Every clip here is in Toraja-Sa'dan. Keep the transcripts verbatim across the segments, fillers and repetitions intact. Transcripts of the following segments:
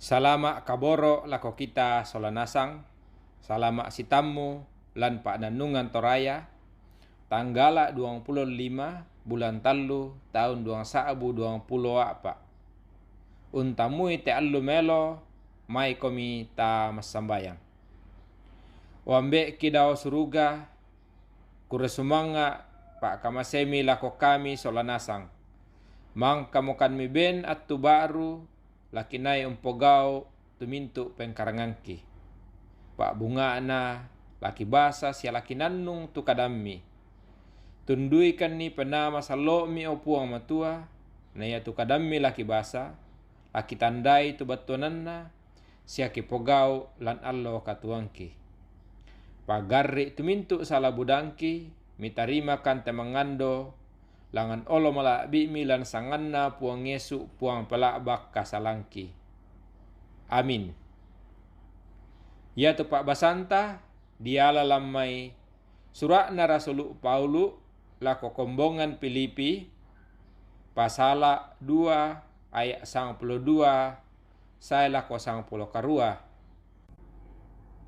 Salama' kaboro' lako kita sola nasang. Salama' sitammu lan pa'nannungan Toraya, tanggala' duangpulo lima bulan tallu taun duang sa'bu duangpulo a'pa'. Untammui te allu melo, maikomi ta massambayang. O Ambe'ki dao suruga, kurre sumanga' pa'kamasemi lako kami sola nasang. Mangkamokanmi ben attu ba'ru, la kinai umpogau' tu mintu' pengkarangangki. Pa'bunga'na la kibasa sia la kinannung tu kadammi. Tunduikanni Penaa Masallo'mi, o Puang Matua, na iatu kadammi la kibasa, la kitandai tu battuananna, sia kipogau' lan allo katuoangki. Pagarri' tu mintu' sala budangki, mitarimakan te mangando, langngan olo mala'bi'mi lan sanganNa Puang Yesu, Puang Pela'bak kasalangki. Amin. Iatu pa'basanta diala lan mai sura'na Rasulu' Paulu' lako kombongan Pilipi, pasala' dua aya' sangpulo dua sae lako sangpulo karua.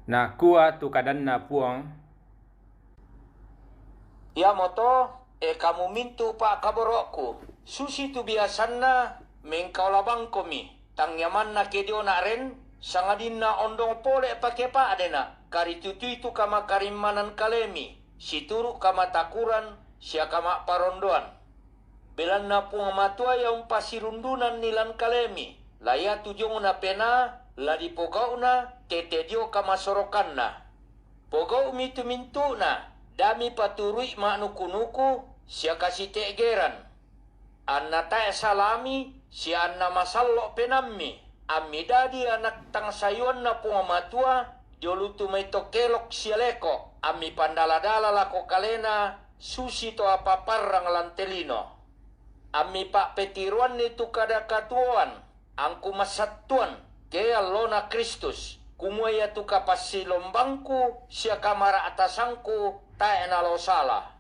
Nakua tu kadanNa Puang, Iamoto, e kamu mintu' pa'kaboro'ku, susitu biasanna mengkaola bangkomi, tangia manna ke diona' ren, sangadinna ondong pole' pake pa'dena', karitutui tu kamakarimmanan kalemi, situru' kamatakuran sia kama'parondoan. Belanna Puang Matua ia umpasirundunanni lan kalemi, la iatu diongna penaa la dipogau'na tete dio kamasorokanna. Pogau'mi tu mintu'na, da mipaturu'i ma'nuku-nuku sia kasite'geran. Anna tae' salami sia anna masallo' penaammi, ammi dadi ana' tangsayuanNa Puang Matua dio lutu mai to kelok sia leko', ammi pandala-dala lako kalena susito apa parrang lan te lino. Ammi pa'petiroanni tu kada katuoan, angku massattuan, ke allona Kristus, kumua iatu kapassilombangku sia kamara'tasangku tae' nalao sala.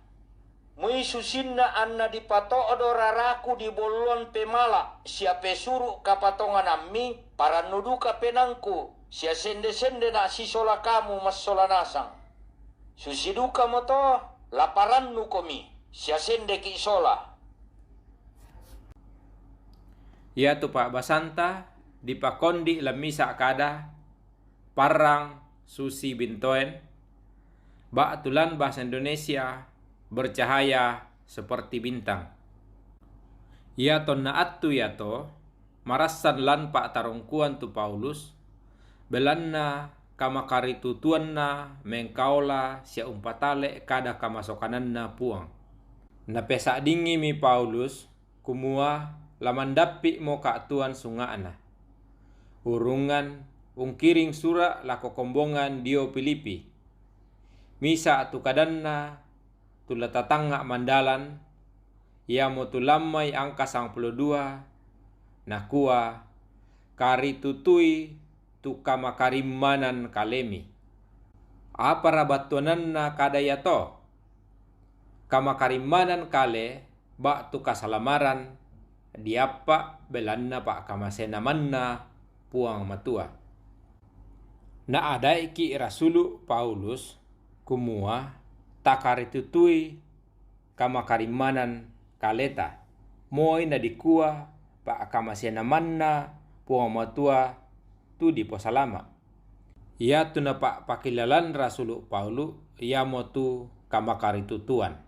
Moi susinna anna dipato'do raraku dibolloan pemala' sia pesuru' kapatonganammi, parannu duka penaangku, sia sende-sendena' sisola kamu massola nasang. Susi dukamoto, la parannukomi, sia sendeki' sola. Iatu pa'basanta dipakondi' lan misa' kada, parrang susi bintoen, ba'tu lan bahasa Indonesia, bercahaya seperti bintang. Ia tonna attu iato, marassan lan pa'tarungkuan tu Paulus, belanna kamakaritutuanna mengkaola sia umpatale' kada kamasokananNa Puang. Napesa'dingimi Paulus, kumua la mandappi'mo ka'tuan sunga'na. Urungan ungkiring sura' lako kombongan dio Pilipi. Misa' tu kadanna tu la tatangnga' mandalan, iamotu lan mai angka sangpulo dua, nakua, karitutui tu kamakarimmanan kalemi. Apara battuananna kada iato? Kamakarimmanan kale ba'tu kasalamaran diappa' belanna pa'kamasean amanNa Puang Matua. Naadaiki' rasulu' Paulus kumua takaritutui kamakarimmanan kaleta, moi nadikua pa'kamasean amanNa Puang Matua tu diposalama'. Iatu napa'pakilalan rasulu' Paulu' iamotu kamakaritutuan.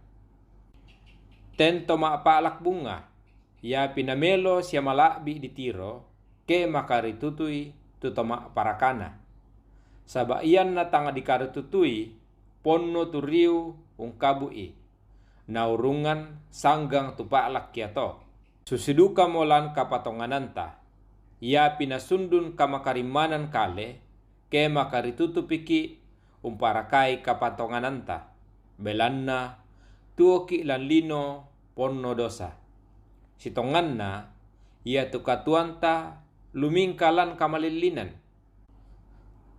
Ten to ma'pa'lak bunga, ia pinamelo sia mala'bi' ditiro, ke makaritutui tu to ma'parakana. Saba' ianna tang dikaritutui, ponno tu riu ungkabu'i, naurungan sanggang tu pa'lak iato. Susi dukamo lan kapatongananta, ia pinasundun kamakarimmanan kale, ke makaritutupiki' umparakai kapatongananta, belanna tuoki' lan lino ponno dosa. Sitonganna, iatu katuoanta lumingka lan kamalillinan.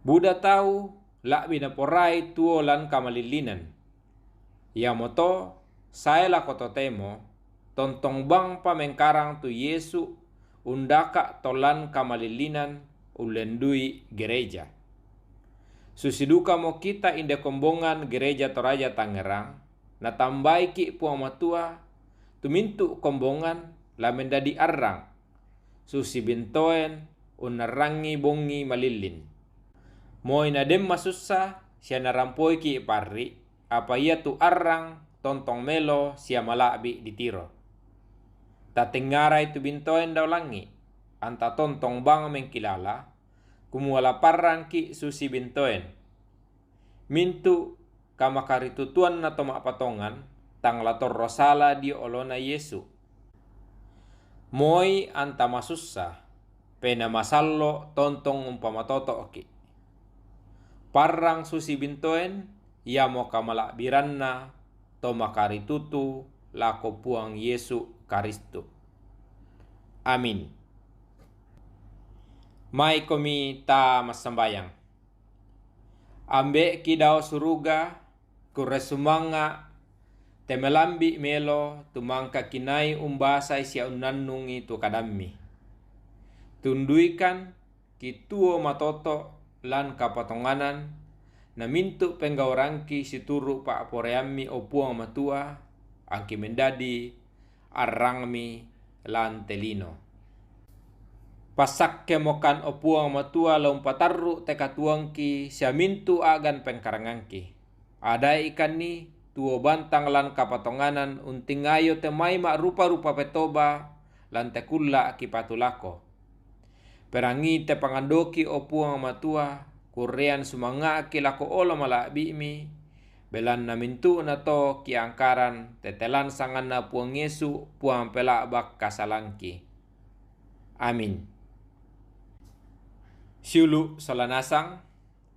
Buda tau la'bi naporai tuo lan kamalillinan. Iamoto sae lako totemo, tontong bangpa mengkarang tu Yesu undaka' to lan kamalillinan ullendui gereja. Susi dukamo kita inde kombongan Gereja Toraja Tangerang, natambaiki Puang Matua tumintu kombongan la mendadi arrang, susi bintoen unnarrangi bongi malillin. Moi naden masussa sia narampoiki parri, apa iatu arrang tontong melo sia mala'bi ditiro. Tatengngarai tu bintoen dao langi, anta tontong bang mengkilala, kumua la parrangki susi bintoen. Mintu kamakaritutuanna to ma'patongan, tang la torro sala dio olona Yesu. Moi anta masussa, pena masallo tontong umpamatoto'ki. Parrang susi bintoen, iamo kamala'biranna to makaritutu lako Puang Yesu Karistu. Amin. Maikomi ta massambayang. Ambe'ki dao suruga, kurre sumanga, temelambi melo tumangka kinai umbasai sia unnannungi tu kadammi. Tunduikan ki tuo matoto lan kapatonganan, na mintu penggaurangki situru pa'poreammi, o Puang Matua, angki mendadi arrangmi lan te lino. Passakkemokan, o Puang Matua, la umpatarru te katuoangki sia mintu a'gan pengkarangangki. Adaikanni tuo bantang lan kapatonganan untingayo te mai ma'rupa-rupa petoba lan te kulla kipatulako. Perangi te pangandoki, o Puang Matua, kurrean sumanga'ki lako olo mala'bi'mi, belanna mintu'na to kiangkaran tetelan sanganna Puang Yesu, Puang pela'bak kasalangki. Amin. Siulu sola nasang,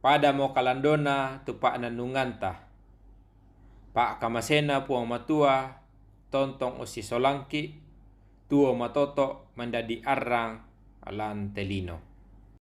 padamo kalandona tu pa'nannunganta. Pa'kamasena Puang Matua tontong ussisolangki, tuo matoto mendadi arrang lan te lino.